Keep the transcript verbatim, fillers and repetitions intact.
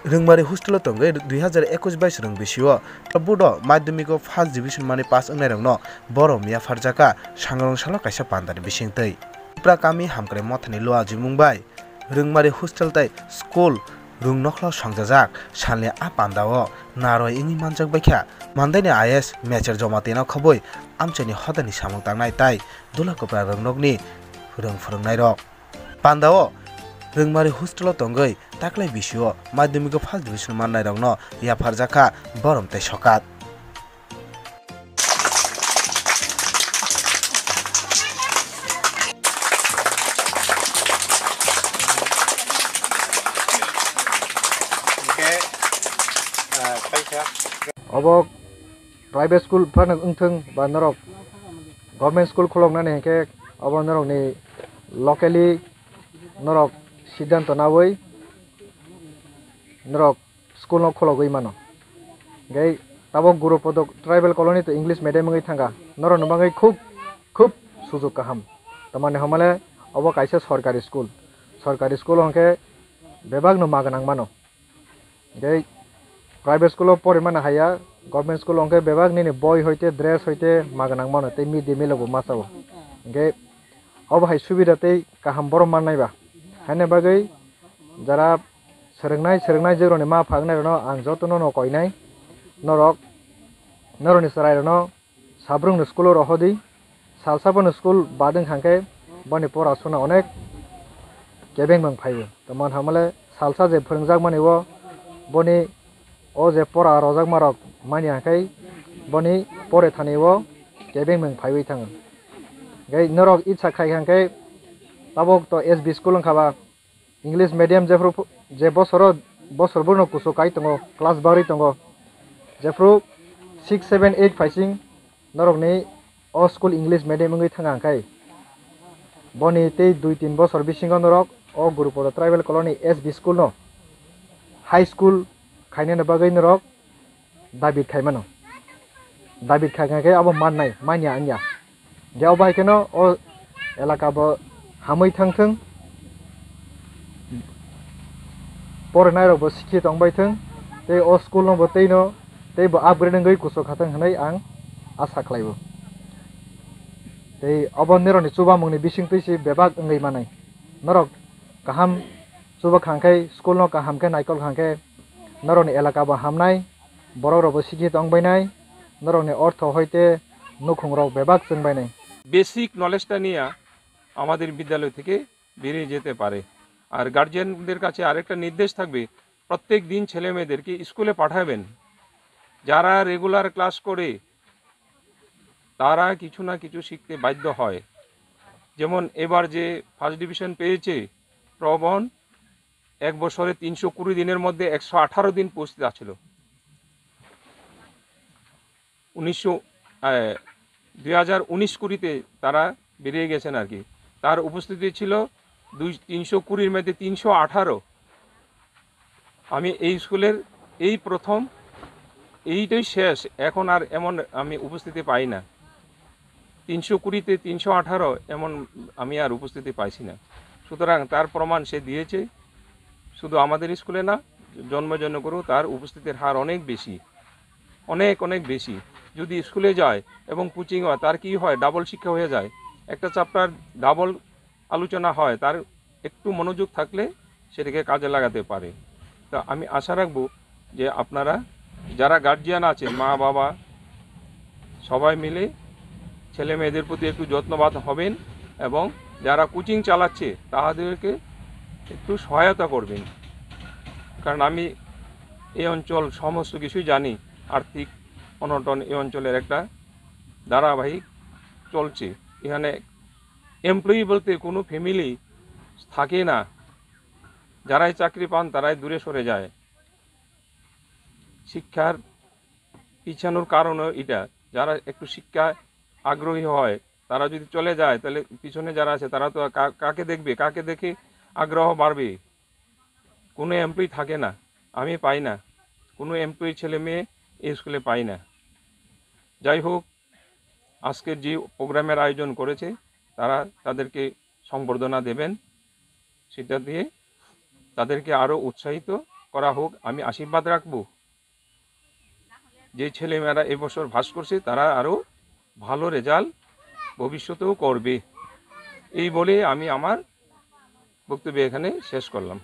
Rwngmari hostel o tongwi dui hazar ekush bais rwng bisio board o madhyamik o first division mani pass wngnairokno borom yapharjakha Sangrong salo kaisa pandani bisingtwi. Tipra kami hamkrai mothani luajimung bai Rwngmari hostel tei school rwng nokhla songjajak salni a pandao naroi wngwi manjak baikha Mandaini I A S mecher joma tino khobwi amchaini hodani samung tangnai tei dula kwpra rwngnokni rwng phwrwngnairok. Pandao Rwngmari hostel o tongwi taklai bisio madhyamik o first division mannairokno yapharjakha borom tei sokat. Obo private school phano wngthung ba norok government school khuloknani hinkhe obo norokni locally norok siddhanto nawi norok school no khulogwi mano. Hinkhe tabok Gurupodo tribal colony to English medium wngwi thangkha. Norokni bagwi khub, khub sujug kaham. Tamani homale obo kaisa sorkari school. Sorkari school hinkhe bebakno ma gwnang mano. Hinkhe private school o porimani haya, government school o hinkhe bebak nini boi hoite, dress hoite ma gwnang mano tei mid day meal bo ma chao. Hinkhe obo hai subida tei kaham borom mannai ba. Haini bagwi jara swrwngnai, swrwngnai jwrwngni ma pha wngnairokno ang jotono no koinai. Norok, norokni chwrairokno sabrungno school o rohordi. Salsa bono school bad wngkha khe boni pora suna onek kebengmung phaibo. Tamo hamale salsa je phwrwngjakmani o boni o je pora rojakmarok mani hwnkhe boni pore thani o kebengmung phaiwi thango. Hinkhe norok itsa khai kha khe tabok to S B school wngkha ba, English medium jephru phu-, je bosoro, bosor bono kusu kai tongo, class barwi tongo. Jephru six, seven, eight phaising norokni o school English medium wngwi thanga hwnkhe, boni tei dui tin bosor bisingo norok o Gurupodo Tribal Colony S B school no high school khainani bagwi norok dabi khai mano. Dabi khai kha khe abo mannai, manya wngya. Hinkhe abo hai kheno o elaka bo hamwi thang thung, porinai rok bo sikhi tong bai thung, tei o school no bo tei no tei bo upgrade wngwi kuchuk kha thung hinwi ang asa khlai o. Tei obo nirok ni chubamung ni bising twi se bebak wngwi manai. Norok kaham chuba kha khe, school no kaham khe naikol kha khe, norok ni elaka bo hamnai, borok rok bo sikhi tong bainai, norok ni ortho hoite nukhung rok bebak chwng bainai. Basic নলেজটা নিয়ে আমাদের বিদ্যালয় থেকে বেরিয়ে যেতে পারে। আর গার্জিয়ানদের কাছে আরেকটা নির্দেশ থাকবে, প্রত্যেক দিন ছেলে মেয়েদেরকে স্কুলে পাঠাবেন। যারা রেগুলার ক্লাস করে, তারা কিছু না কিছু শিখতে বাধ্য হয়। যেমন এবার যে ফার্স্ট ডিভিশন পেয়েছে প্রবন, এক বছরে তিনশো কুড়ি দিনের মধ্যে একশো আঠারো দিন উপস্থিত আছিল। উনিশশো, আহ, দুই হাজার উনিশ কুড়িতে তারা বেরিয়ে গেছেন আর কি। তার উপস্থিতি ছিল দুই, তিনশো কুড়ির মধ্যে তিনশো আঠারো। আমি এই স্কুলের এই প্রথম, এইটাই শেষ, এখন আর এমন আমি উপস্থিতি পাই না। তিনশো কুড়িতে তিনশো আঠারো এমন আমি আর উপস্থিতি পাইছি না। সুতরাং তার প্রমাণ সে দিয়েছে, শুধু আমাদের স্কুলে না, জন্ম জন্ম করেও তার উপস্থিতির হার অনেক বেশি, অনেক, অনেক বেশি। যদি স্কুলে যায় এবং কোচিং হয়, তার কি হয়, ডাবল শিক্ষা হয়ে যায়। একটা চ্যাপ্টার ডাবল আলোচনা হয়, তার একটু মনোযোগ থাকলে সেটাকে কাজে লাগাতে পারে। তো আমি আশা রাখবো যে আপনারা যারা গার্জিয়ান আছেন, মা বাবা, সবাই মিলে ছেলে মেয়েদের প্রতি একটু যত্নবান হবেন এবং যারা কোচিং চালাচ্ছে তাদেরকে একটু সহায়তা করবেন। কারণ আমি এই অঞ্চল সমস্ত কিছুই জানি, আর্থিক অনটন এই অঞ্চলের একটা ধারাবাহিক চলছে। এখানে এমপ্লয়ি বলতে কোনো ফ্যামিলি থাকে না, যারাই চাকরি পান তারাই দূরে সরে যায়। শিক্ষার পিছানোর কারণও এটা, যারা একটু শিক্ষায় আগ্রহী হয় তারা যদি চলে যায় তাহলে পিছনে যারা আছে তারা তো আর কা-, কাকে দেখবে, কাকে দেখে আগ্রহ বাড়বে? কোনো এমপ্লয়ি থাকে না, আমি পাই না, কোনো এমপ্লয়ি ছেলে মেয়ে এই স্কুলে পাই না। যাই হোক, আজকের যে প্রোগ্রামের আয়োজন করেছে, তারা তাদেরকে সংবর্ধনা দেবেন, সেটা দিয়ে তাদেরকে আরও উৎসাহিত করা হোক, আমি আশীর্বাদ রাখবো যে ছেলেমেয়েরা এই বছর পাস করছে, তারা আরও ভালো রেজাল্ট ভবিষ্যতেও করবে। এই বলে আমি আমার বক্তব্য এখানে শেষ করলাম।